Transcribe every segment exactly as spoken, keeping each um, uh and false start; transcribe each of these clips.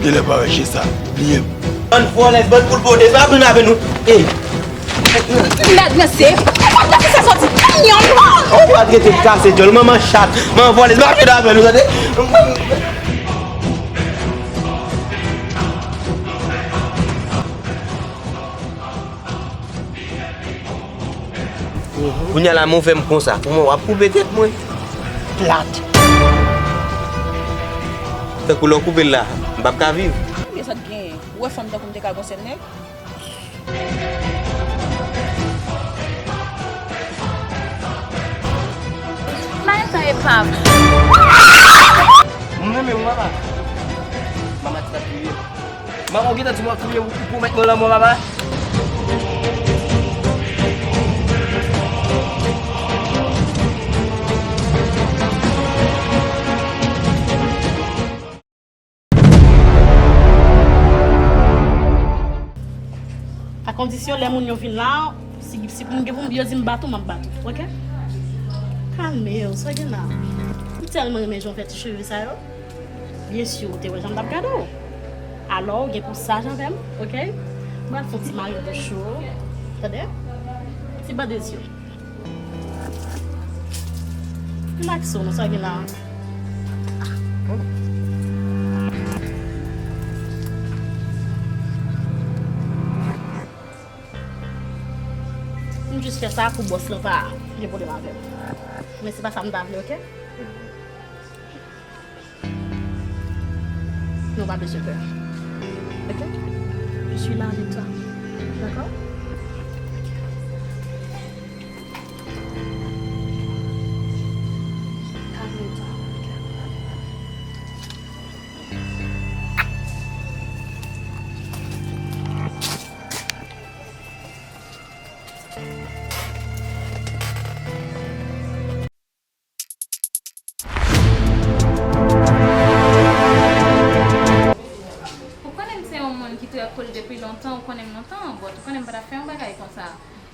Genlè pa wè je sa, bliye m. Bann vòlè, bann poul pote, pa vin avè nou. Ey. Mèd mesye, e pa ta ki sa soti. Anyon. Ou pa t rete kase djòl, manman chat, manman vòlè, pa vin avè nou, tande? Kounye a la, men w fè m konsa. Kouman w ap koupe tèt mwen? Plat. Tankou lè w koupe l la, m p ap ka viv. Konbyen sa t genyen? Ou wè fanm tankou m te ka gon sèl nèg? M pa renmen sa epav. M renmen w, mama. Mama ti t ap kriye. Mama, w gentan di m w ap kriye, ou pwomèt mwen lanmò, mama. A kondisyon, lè moun yo vin la, si, si pou m gen pou m, yo di m bat ou, m ap bat ou, oke? Kalme w, sa gen la? M tèlman renmen jan w fè ti cheve sa yo. Byen si w te wè jan m t ap gade w. Alò, w gen pou saj avè m, oke? M pral fè yon ti mari bouch ou, tande? Ti bande zye. Rilakse w non, sa gen la. M jis fè sa pou bòs lan pa gen pwoblèm avè m. Men se pa sa m ta vle, oke? Non, pa bezwen pè. Ok? Je suis là avec toi. D'accord? Calme-toi. Ou konnen m se yon moun ki trè cool depi lontan, ou konnen m lontan, but ou konnen m pa t ap fè yon bagay konsa.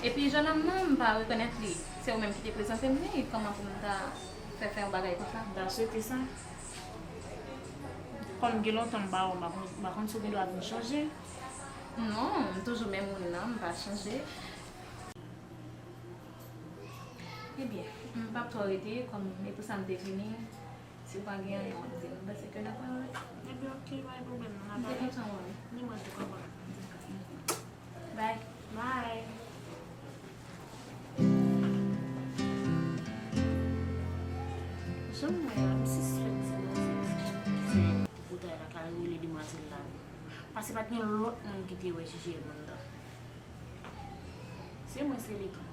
Epi jennonm nan, m pa rekonèt li. Se ou menm ki te prezante m li, kòman pou m ta fè fè yon bagay konsa? M ta swete sa. Kòm gen lontan m pa wè w, m pa konn, m pa konn si w gen dwa vin chanje. Non, m toujou menm moun nan, m pa chanje. Ebyen, m p ap twò rete, kòm e pou sa m te vini. Si w pa gen anyen w ap di m, m panse ke n ap pale. Ebyen, ok, pa gen pwoblèm, non, n ap pale. M te kontan wè w. Ni mwen tou, papa. Bye. Bye. Jan m wè a, m sispèk se manzè ki fè boutèy la k al rele demwazèl la. Paske pa t gen lòt moun ki te wè J J M anndan. Se mwen, se li tou.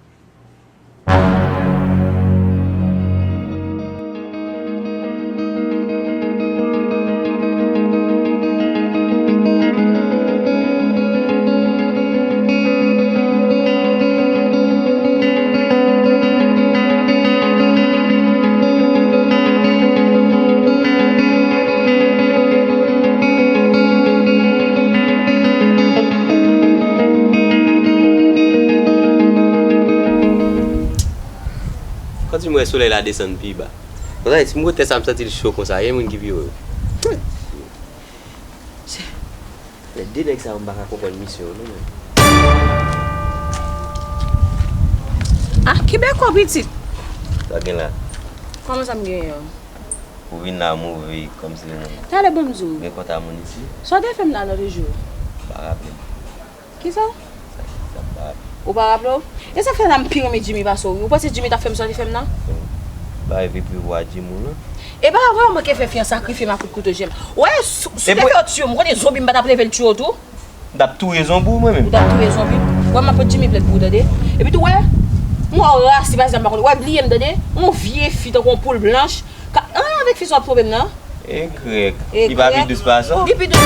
Kòmsi m wè solèy la desann pi ba. Konsa, si m goute sa, m santi l cho konsa. Gen moun ki pi wo yo. Lè de nèg sa yo, m pa ka konprann misyon yo, non, men. Ah, ki bèk w, pitit? Sa gen la? Kòman sa m genyen an? Ou vin la move, kòmsi ou... Talè bon m di w. Gen kontak moun isi? Sa w te fè m la lòt jou? M pa raple m. Kisa? Sa ki sa m pa raple. Ou pa raple w? E sa fè la m pi renmen Jimmy pase w, wi. Ou panse Jimmy t ap fè m sa w te fè m nan? Ba epi prevwa Jimmy w lan. E pa vre, ou manke fè fi an sakrifye m a kout kouto je m. Wè, si w te fè yo tiye m, ou konnen zonbi m pa t ap leve l tiye w tou? M t ap touye zonbi w mwen menm. Ou t ap touye zonbi m? Wè, m ap pot Jimmy plent pou ou tande. Epi tou wè, m wè w rasi pa egzanp pa konn. Wè, bliye m tande. Yon vye fi tankou yon poul blanch. Ka, an, avèk fi sa w ap twonpe m nan? Ekrèk. Li pa pi dous pase w? Li pi dous.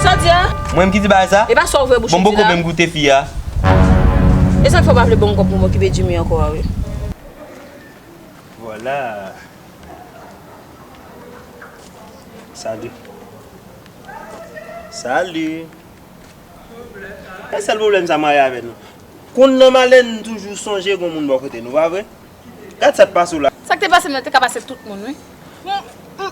Sa w di a? Mwen menm ki di bagay sa? E pa sa w vre bouch ou di la. Bon, m poko menm goute fi a. E sa k fè w pa vle ban m kòb pou m okipe Jimmy ankò a, wi. Vwala. Salut. Salut. E sèl pwoblèm sa marye avè nou. Konn nan malè n toujou sonje gon moun bò kote nou, pa vre? Gad sa k pase w la. Sa k te pase m nan te ka pase tout moun, wi. M, m,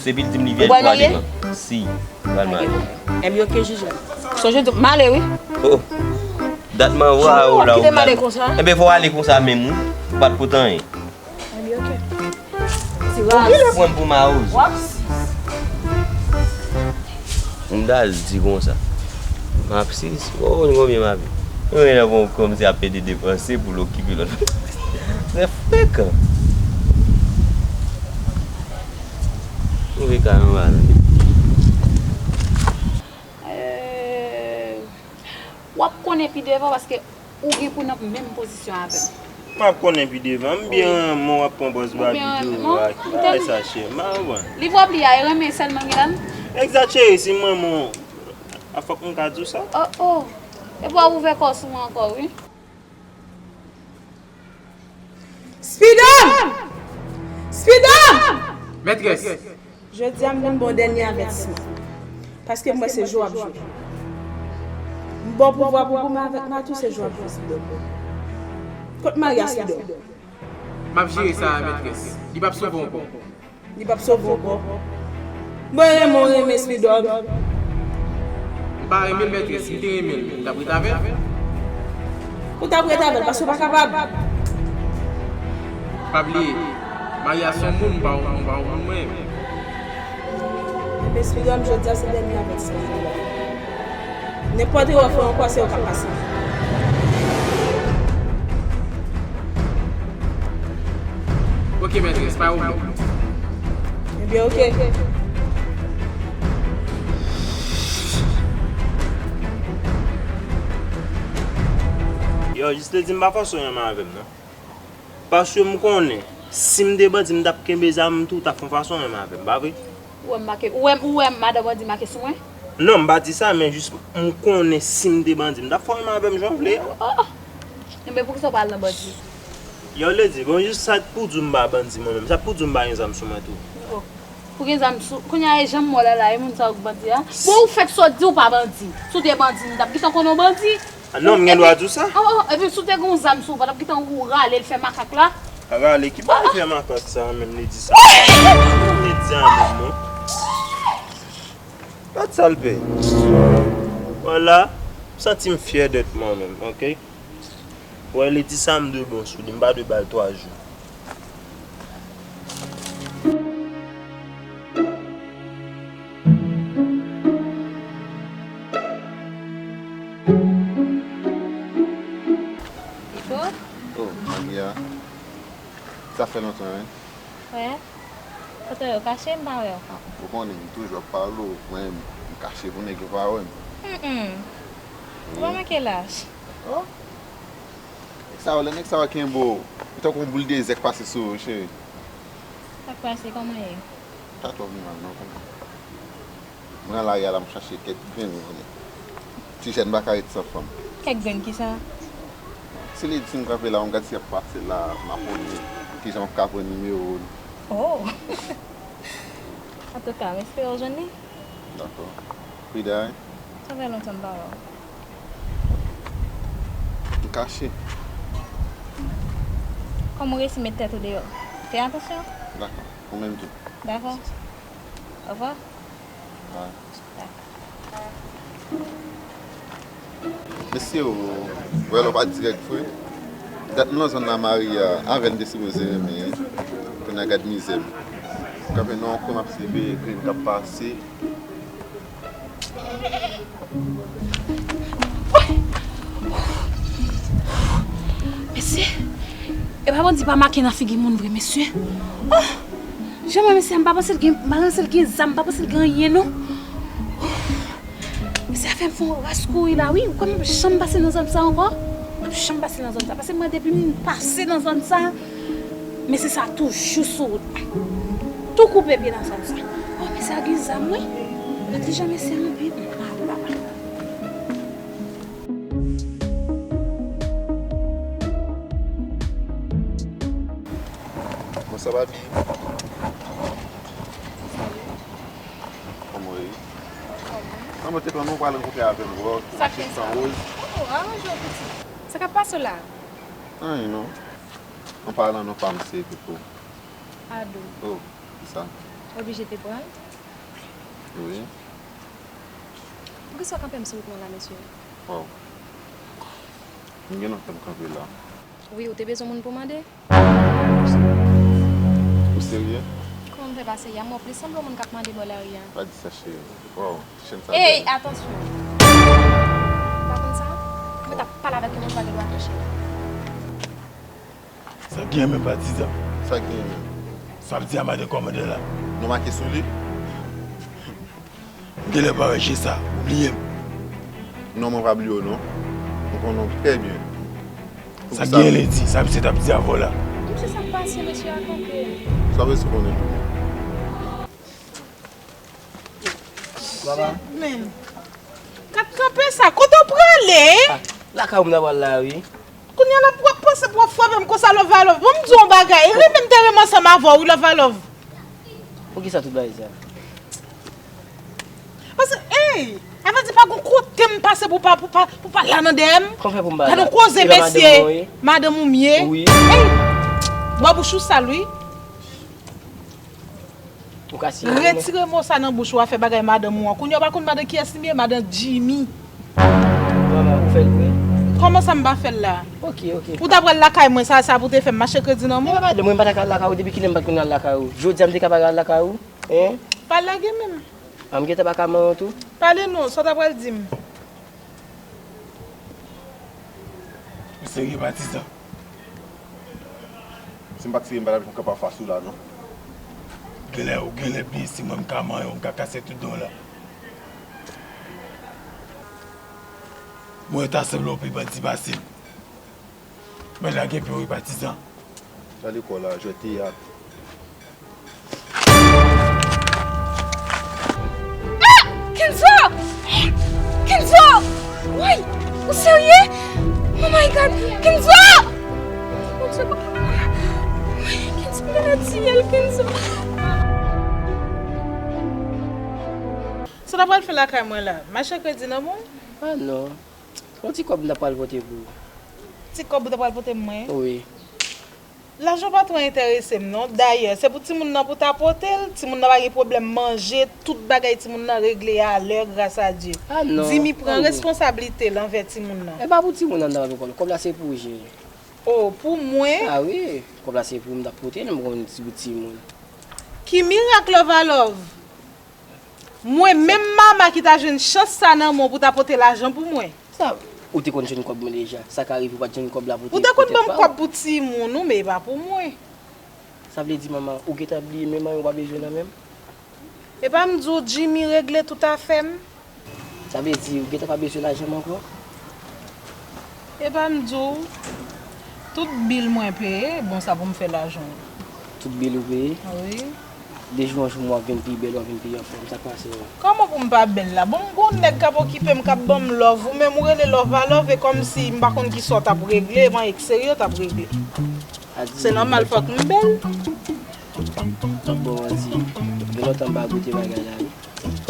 dous, epi l di m li vyèj pou ale. Si, m pral marye. Ebyen, oke, jije. Sonje di m ale, wi. Oh, oh. Dat m anwo a ou la, ou kite m ale konsa? Ebyen, fò w ale konsa menm, wi. Ou pa t pote anyen. Ebyen, oke. Ti raz. Kilè pran m pou mawozo? W ap sis. M ta di konsa. M ap sis? Ou konn konbyen m ap viv? Mwen menm nan bon kòmsi ap pede depanse pou l okipe lòt. Se frekan. Ou vle ka yon balan. Eh, w ap konnen pi devan paske ou gen pou nan menm pozisyon avè m. M ap konnen pi devan. M byen renmen w ap pran pòz Barbie tou. Ki bagay sa, cheri? M pa konprann. Liv w ap li a, e renmen sèlman gen ladan l? Egzat, cheri, si m renmen w, a fòk m ka di w sa. Oh, oh. Epi w ap ouvè kò sou mwen ankò, wi. Spidòm! Spidòm! Mètrès! Jodi a, m vin ba w dènye avètisman. Paske m wè se jwe w ap jwe. M ba w pouvwa pou goumen avèk Matou, se jwe w ap jwe, Spidòm. Kot Maria, Spidòm? M ap jere sa, mètrès. Li p ap sove ankò. Li p ap sove ankò. Mwen renmen w renmen Spidòm. M pa renmen l, mètrès. Si m te renmen l, m t ap ret avè l. Ou t ap ret avè l paske w pa kapab. Pa bliye, Maria se yon moun, m pa yon, m pa yon moun mwen. Enben, Spidòm, jodi a se dènye avètisman m ba w. Nenpòt erè w fè ankò, se ou k ap pase. Oke, mètrès, pa pwoblèm. Ebyen, oke. Yo, jis te di m pa fòse w renmen avè m, non. Paske m konnen, si m te bandi, m t ap kenbe zam m tou, w t ap fè yon fason menm avè m, pa vre? Ou wè m make, ou wè, ou wè madan bandi make sou mwen? Non, m pa di sa, men jis m konnen si m te bandi, m t ap fè w menm avè m jan w vle a. Oh, oh. Enben, poukisa w pa al nan bandi? Yo, Lady, bon, jis sa pou di w m pa bandi mwen menm, sa pou di w m pa gen zam sou mwen tou. Oh. Pou gen zam sou, kounye a e jan m wè w la la, e moun sa yo k bandi a. Bon, ou fèk sot di w pa bandi. Si w te bandi, m t ap gentan konnen w bandi. Ah, non, m gen dwa di w sa? Oh, oh, epi si w te gen yon zam sou ou, pa t ap gentan ou rale l fè makak la? Rale ki bagay fè makak sa menm, li di sa. Li di a menm, non. Gad sa l fè. Vwala, m santi m fyè dèt mwen menm, oke? Wè, li di sa m dwe bon sou li, m pa dwe ba l twa jou. Iko? Oh, Maria. Sa fè lontan, wi. Wè. Kote w ye? Ou kache, m pa wè w. Ah, ou konnen, m toujou ap pale w, mwen, m kache pou nèg yo pa wè m. Mm, mm. Ou pa manke lach. Oh. Nèg sa yo, lè nèg sa yo kenbe w, li tankou yon boul dezè k pase sou ou, cheri. Sa k pase? Kòman ye? Sa twò pi mal, non, kòman? Mwen nan lari a la, m chache kèk grenn, ti jèn pa ka ret san fanm. Kèk grenn kisa? Se li di m kanpe la, m gad si y ap pase la, m abòne. Kijan m ka pran nimewo l? Oh! Antouka, m espere w jwenn li. Dakò. Frida, wi. Sa fè lontan m pa wè w. M kache. Kòm ou resi met tèt ou deyò, fè atansyon. Dakò. Ou menm tou. Dakò. Ovwa. Bay. Dakò. Mesye, ou wè lè w pa dirèk vre. Dat m nan zòn la, Maria, avè l m te sipoze renmen, wi. Kounye a gad mizè m. Kanpe nan yon kwen, m ap siveye grenn k ap pase. Mesye, e pa bandi pa make nan figi moun vre, mesye. Oh! Jan mwen, mesye, m pa panse l gen, m pa panse l gen zam, m pa panse l gen anyen, non. Mesye, sa fè m fè yon ras kouri la, wi. Ou kwè m p ap janm pase nan zòn sa ankò? M p ap janm pase nan zòn sa. Paske mwen, depi m pase nan zòn sa, mesye sa toujou sou wout mwen. Tou koupe pye nan zòn sa. Oh, mesye a gen zam, wi. Entèlijan mesye a anpil. Ah, papa. Kòman sa, Babi? Kòman w ye? Kòman w te konn ou pral rankontre avè m, wè w sou machin san woz. Oh, aranje w, pitit. Sa k ap pase w la? Anyen non. An palan non pa m se Koko. Ado. Oh, kisa? Oblije te pran l? Wi. Poukisa w kanpe m sou wout mwen la, mesye? Oh. M gen lontan m kanpe la. Wi, ou te bezwen moun pou mande? Ou serye? Kòman m fè pa serye? M wè w plis sanble yon moun k ap mande bò lari a. Pa di sa, cheri. Waw, ti chenn sa bèl. Ey, atansyon! Ou pa konn sa? Mwen t ap pale avèk yon moun m pa gen dwa touche. Sa k genyen menm, patizan? Sa k genyen menm? Sa ap di a madan kòmandan la? Nou make sou li? M genlè pa wè je sa, ou bliye m? Non, mwen pa bliye w non. Mwen konnen w trè byen. Sa k genyen, Ledi? Sa misye t ap di avè w la? Mesye, sa k pase, mesye a kanpe. Sa vle di konnen tou. Baba. Men, k ap kanpe sa, kote w prale? Ah, lakay ou m ta pral la, wi. Kounye a la, w ap panse pou w ap frape m konsa, Love a Love. Bon, m di w yon bagay. Renmen m te renmen ansanm avè w, wi, Love a Love. Poukisa tout bagay sa? Paske, ey, sa vle di pa gon kote m pase pou pa, pou pa, pou pa la nan dèyè m. Kòman fè pou m pa la? Gade yon koze, mesye. Madanm ou m ye. Wi. Ey, bò bouch ou sal, wi. Ou ka siye mwen. Retire mo sa nan bouch ou a, fè bagay madanm ou an. Kounye a w pa konn madan kiyès li ye, madan Jimmy. Manman, ou fè l vre? Kòman sa m pa fè l la? Ok, ok. Ou ta pral lakay mwen, sa, sa pou te fè m mache kredi nan men w? E pa madanm mwen, m pa ta ka al lakay ou, depi kilè m pa t konn al lakay ou? Jodi a m te ka pa al lakay ou? Hein? Pa lage menm. A m gentan pa ka manyen w tou? Pale non, sa w ta pral di m? Ou serye, patizan? Si m pa t serye, m pa t ap janm kanpe anfas ou la, non. Genlè, ou genlè bliye si mwen m ka manyen w, m ka kase tout dan w la. Mwen ta sanble yon pil bandi pase m. Mwen lage pye w wi, patizan. Gade kò w la, jwè teyat. Ah! Kenzo! Kenzo! Woy! Ou serye? Oh my God! Kenzo! Mon Dieu, papa! Woy, Kenzo, maladi a, Kenzo! Sa w ta pral fè lakay mwen la? Mache kredi nan men w? Ah non. Yon ti kòb m ta pral pote pou ou. Ti kòb ou ta pral pote mwen? Wi. Lajan pa twò enterese m non. Dayè, se pou timoun nan pou ta pote l. Timoun nan pa gen pwoblèm manje. Tout bagay timoun nan regle a lè, gras a Dye. Ah non. Dimi pran responsablite l anvè timoun nan. E pa pou timoun nan m ta pral pote kòb. Kòb la se pou ou, cheri. Oh, pou mwen? Ah wi. Kòb la se pou ou m t ap pote l, m konn se pou timoun. Ki mirak, Love a Love! Mwen menm mama ki ta jwenn chans sa nan men w pou ta pote lajan pou mwen. Sa, ou te konn jwenn kòb mwen deja. Sa ka rive ou pa t jwenn kòb la pou te pote pa w. Ou te konn ban m kòb pou timoun ou, men e pa pou mwen. Sa vle di, manman, ou gentan bliye menm anyen ou pa bezwen nan men m? E pa m di w Jimmy regle tout afè m? Sa vle di, ou gentan pa bezwen lajan m ankò? E pa m di w, tout bil mwen peye, bon, sa pou m fè lajan. Tout bil ou peye? Wi. De jou an jou, w ap vin pi bèl, w ap vin pi anfòm, sa k pase w? Kòman pou m pa bèl la? Bon, m gon nèg k ap okipe m, k ap ban m love, ou menm ou rele love a love, e kòmsi m pa konn kisa w t ap regle, m annik serye w t ap regle. Se nòmal, fòk m bèl. Bon, anti, gen lontan m pa goute bagay la, wi.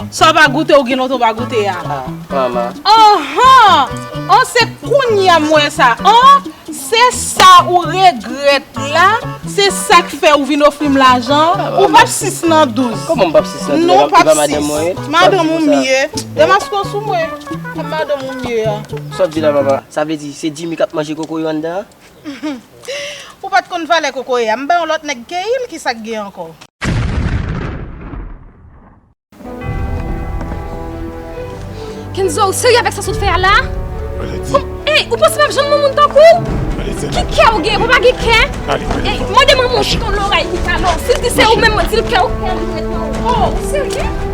Sa w pa goute, ou gen lontan w pa goute a. Ah, manman. Anhan! An, se kounye a m wè sa. An, se sa ou regrèt la, se sa k fè ou vin ofri m lajan. Ah, ou p ap sis nan douz. Kòman m p ap sis nan douz? Non, ou p ap sis. Madanm ou m ye. Demaske w sou mwen. Madanm ou m ye a. Sa w di la, manman? Sa vle di se Jimmy k ap manje kokoye anndan an? Ou pa t konn valè kokoye a. M bay yon lòt nèg keyi l, kisa k gen ankò? Enzo, ou serye avèk sa sot fè a la? Ey, ou panse m ap janm nan moun tankou w? Ki kè ou gen? Ou pa gen kè? Ey, mande manman w chita yon lorèy pou talè w. Si l di se ou menm, mwen di l kè ou kè li ret nan ou. Oh, ou serye?